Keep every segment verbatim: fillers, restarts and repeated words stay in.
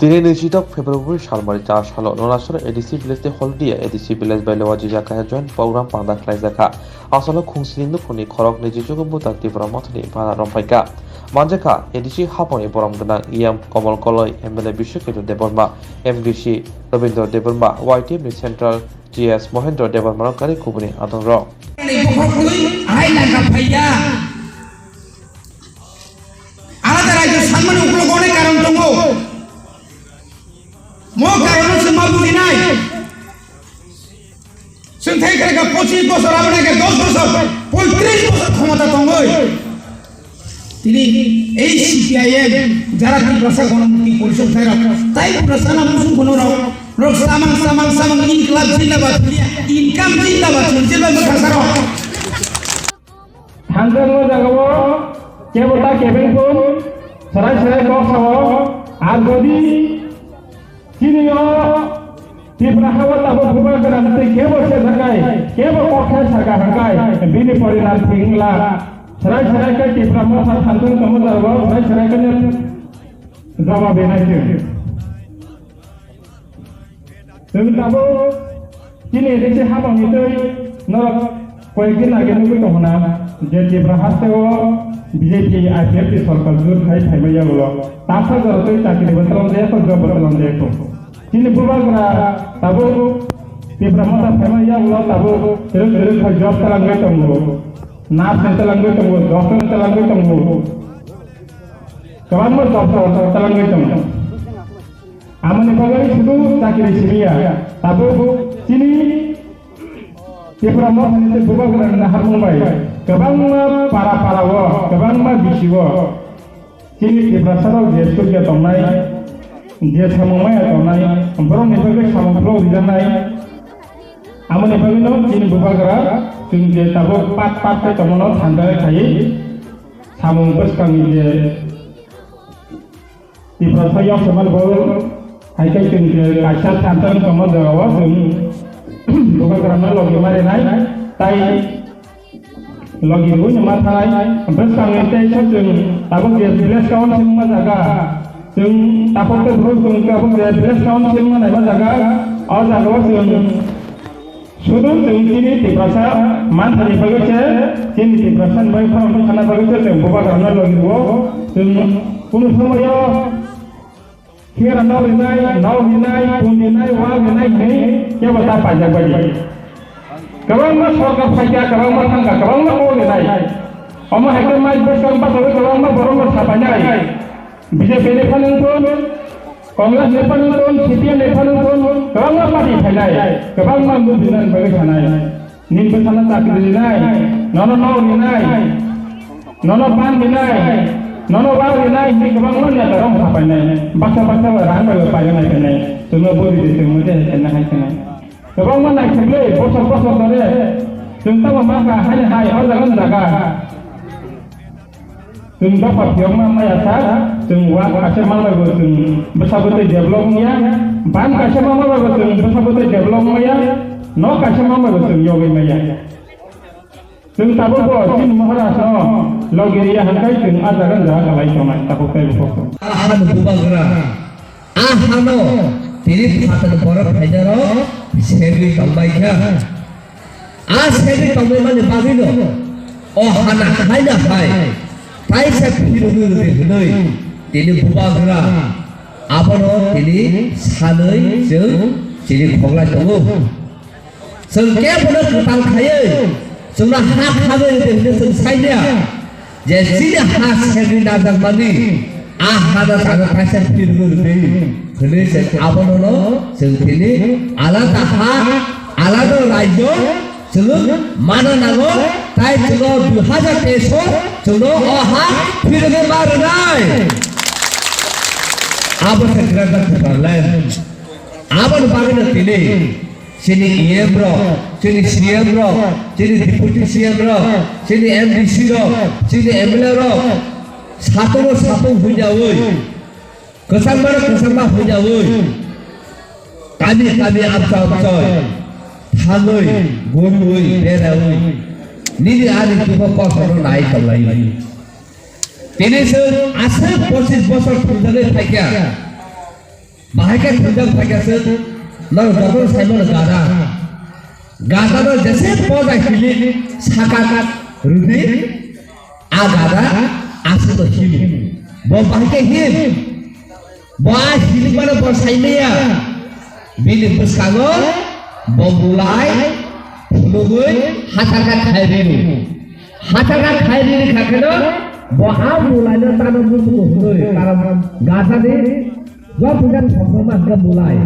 Tini naichidok February salmari char salo Nonasora A D C village tei Holdia A D C village bai lewa jijak kaisa joint program panda khlaijakha. Asalo khungsini nukhungni khorok naichidok buthar Tipra Mothani bana rompaikha. Manjakha A D C hapangni borom gwnang E M Komol Koloi, M L A Biswakirti Debbarma, M D C Rabindra Debbarma, Y T F ni Central G S Mohendra Debbarma rok kari kubuni adongrok. Ani bokhorok twi ahai langkha phaiya. Alada rajyo sanmani uklogo onek karon tongo. Mo karono chwng ma bujinai. Chwng thai khe ka pochis bosor, abo nai khe dos bosor, poitris bosor khomota tongoi. Tini ei C P I M jara Tiprasa Ganamukti Porishod thairok, tai Tiprasa na musung kono rok, rok samang, samang, samang, inklab jindabad, income jindabad, jindabad, mokha sarok. Thangjak o jagao kebo ta kebeng thung, serai serai kok sao, ar jodi chini o Tripura hao tabuk bubagra tei kebo se thakai, kebo kok khe saka hangkai, bini porinar thing wngla. Serai serai khe Tripura motha thangjak tongma jagao, serai serai khe jawab benai se. Chwng tabuk chini risi habangni twi norok koyekdin age nugwi tongkha na je Tripura hasteo B J P I P F T sorkar jur khai phaima yagulo taksa jora twi chakribo twlang jaya kho, job bo twlang jaya kho. Chini bubagra tabuk Tripura motha phaima yagulo tabuk twrwk twrwk khai job twlangwi tongo, nurse ni twlangwi tongo, doctor ni twlangwi tongo, kwbangma job twlangwi tongo. Amoni bagwi sudu chakri simiya, tabuk chini Tripura mothani tei bubagrani naharmung bai kwbangma para para o, kwbangma bisi o chini Tiprasa rok je sugya tongnai, je samung maya tongnai, borokni bagwi samung phulok rijaknai. Amoni bagwino chini bubagra chwng je tabuk pat pat khe tongmano thansa khai samung bwskangni je Tiprasa Young Semal Bol hai khe chwng je kaisa thansa wng tongma jagao chwng bubagrano logi ma rinai, tai logi rwui no ma thanai. Bwskangni tei khe chwng tabuk je village council wngma jaga, chwng tabuk tei bwrwi chwng tabuk je village council wngma naima jaga, o jagao chwng Sudu chwng chini Tiprasa manthani bagwi se, chini Tiprasa ni bagwi khorang thani sana bagwi se chwng bubagrano logi rwo. Chwng kunu somoyo khera no rinai, no rinai, pun rinai, wal rinai hinwi kebo ta paijak bai. Kwbangma sorkar phaikha, kwbangma thangkha, kwbangma kok rinai. Omo hai khe mai bwskang bachaui kwbangma borokno sapainai. B J P ni phan wng thun, Congress ni phan wng thun, C P M ni phan wng thun, kwbangma party phainai, kwbangma movement bagwi sanai. Nini bwsano chakri rinai, nono nok rinai, nono ban rinai, nono wal rinai hinwi kwbangma neta rok sapainai. Baksa baksa bai rang bai bai painai phainai. Chwngno budi de chwng mode hai khaina hai khaina. Kwbangma naikheblwi bosor bosor dore. Chwng tamo ma kha haini hai o jaga ni jaga. Chwng dopha phiyokma maya sa, chwng wak kaisa manbai bo chwng bwsa bwtwi develop wngya, ban kaisa manbai bo chwng bwsa bwtwi develop wngya, nok kaisa manbai bo chwng yogwi maya. Chwng tabuk bo chini Maharaj no logi riya hwnkhai chwng a jaga ni jaga kalai tongnai tabuk tei bo. Ahani bubagra. A hano tini phatar borok phainaro segwi tongbai kha. A segwi tongbai mani bagwino o hana haina hai kaisa phirogwi rwdi hwnwi tini bubagra abono tini sanwi chwng chini khoklai tongo. Chwng kebono kwtal khaiwi chwngno ha khagwi rwdi hwnwi chwng saimaya. Je chini ha segwi najakmani, a hano chana kaisa phirogwi rwdi hwnwi chwng abonono chwng tini alada ha, alada rajyo chwng mana nango, tai chwngno dui hajar teis o chwngno o ha phirogwi ma rwnai. Abo se Greater Tipraland. Aboni bagwino tini chini E M rok, chini C M rok, chini Deputy C M rok, chini M D C rok, chini M L A rok, satungo satung huijaui, kwchangmano kwchangma huijaui, kami kami amcha amchoi thangwi, guriui, beraui, nini ani dukho kostono nai tonglaiwi. Tini chwng aswk pochis bosor thumjagwi phaikha. Bahai khe thwngjak phaikha chwng, norok jotono saimano gada. Gadano jese poja hilik saka rwdi, a gada aswkno himo. Bo bahai khe him. Bo a hilikmano bo saimaya. Bini bwskango bo mulai phunugwi hathaka khai rino. Hathaka khai rino kha kheno bo a mulaino tano muchungo hwnwi, karon gadani Joto jan thokma hwnkhe mulai.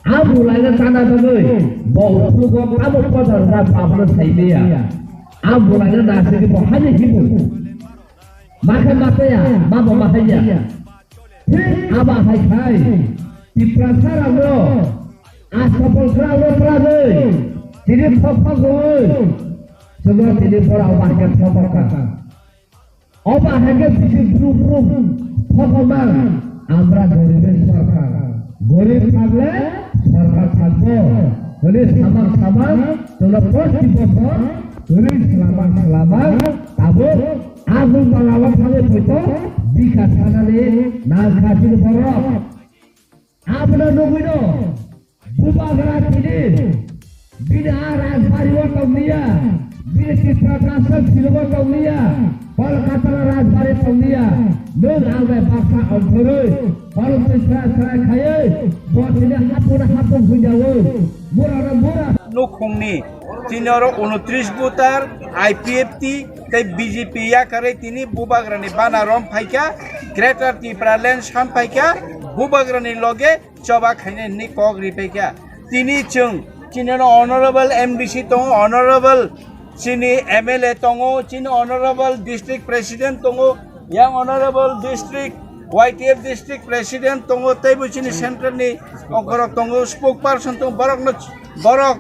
A mulaino chana bagwi bo ukhulgo tamo pojar rwna babno saimaya. A mulaino nasigi bo haino himo. Makhe mataya, mabo mahaiya. Thik abo hai khai Tiprasa rokno Astapol kwrwngno twlagwi tini thokma gwi chwngno tini borok bahai khe thokma kha. Oba hake bisi bru bru thokma, amra goribe sorkar. Gorib thakle sorkar thakbo. Hwnwi samang samang chwngno proti bosor hwnwi swlamang swlamang tabuk Agartala o thangwi phaito bikha sanani nangkha chini borok. Abono nugwino bubagra tini bini a rajbari o tongliya, bini Tipra Council silo o tongliya, Kolkata o rajbari tongliya, nwng ang bai baksa ongkhorwi, kolomtwi sra sra khaiwi, bo tini hapungno hapung hwnjawi, burano bura. Nukhungni tini oro unotris voter, I P F T tei B J P yakarwi tini bubagrani bana rom phaikha, Greater Tipraland san phaikha, bubagrani loge choba khainai hwnwi kok ripaikha. Tini chwng, chini no honorable M D C tongo, honorable chini M L A tongo, chini honorable district president tongo, yang honorable district Y T F district president tongo, teibo chini central ni ongkorok tongo, spokesperson tongo, borok no, borok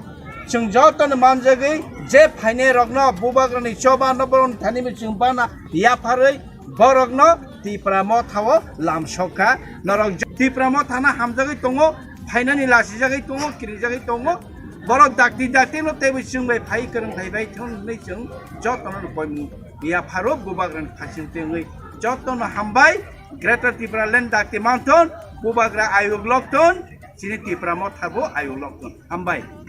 chwng joto no manjagwi je phainai rok no bubagrani choba no borok thani chwng bana yapharwi borokno Tipra Motha o lamsok kha. Norok Tipra Motha no hamjagwi tongo, phainani lasijagwi tongo, kirijagwi tongo. Borok dakti dakti no teibo chwng bai phai kwrwng thai bai thung hwnwi chwng jotono no poimung yapharo bubagrani phasing tengwi jotono hambai. Greater Tipraland dakti manthon, bubagra ayuk lokton, chini Tipra Motha bo ayuk lokton. Hambai.